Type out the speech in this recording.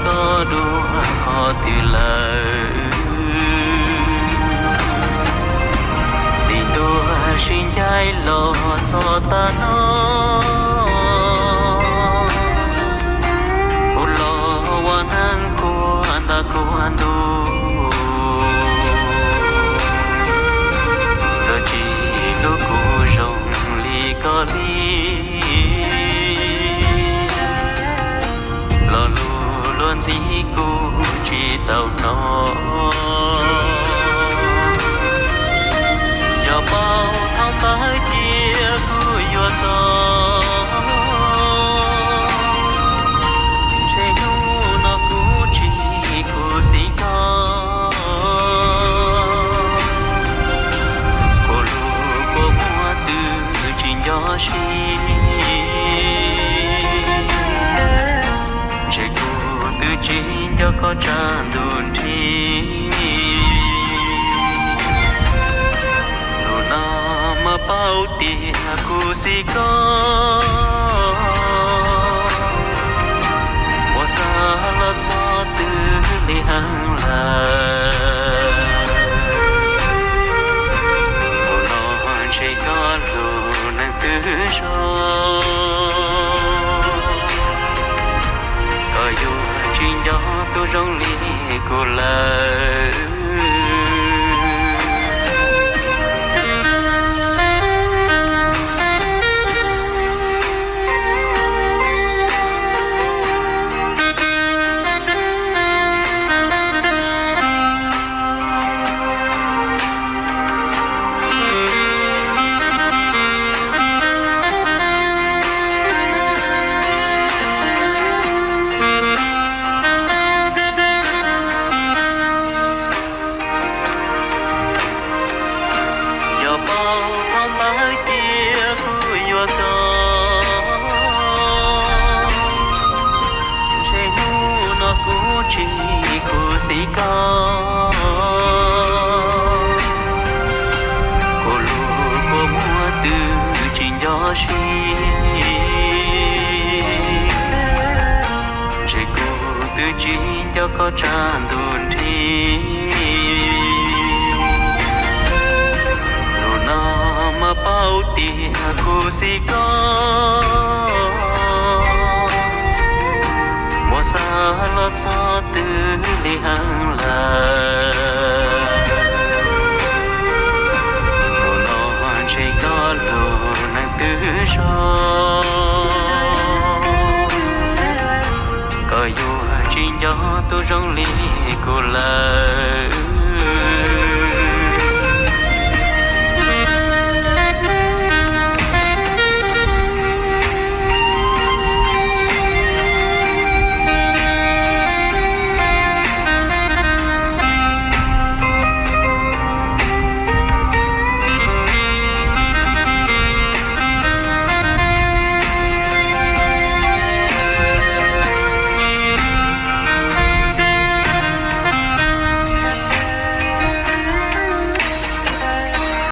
koj dua qhov twg lawm. Txiv ntuj sib ncaim los txog tag no, kuv los ua neeg kuag nta kuag ntuj, koj tsis hlub kuv zoo li koj li. Lo lus luag ntxhi kuv tsis tau hnov, yog paub thoob plaws cia kuv yuav txog. Ntshe hnub no kuv tsis khuv xim koj, kua lus kua muag twb tsis nco sib. Ntshe kuv twb tsis nco koj tshav ntuj nrig. Hnub no mas paub tias kuv xim koj, muab xav los txog twg li heev lawm. Hnub no ntshe koj hlub neeg twg zog, koj yuav tsis nco tus zoo li kuv lawm. Yog paub thoob plaws cia kuv yuav txog. Ntshe hnub no kuv tsis khuv xim koj, kua lus kua muag twb tsis nco sib. Ntshe kuv twb tsis nco koj tshav ntuj nrig. Hnub no mas paub tias kuv xim koj, muab xav los txog twg li heev lawm. Hnub no ntshe koj hlub neeg twg zog, koj yuav tsis nco tus zoo li kuv lawm.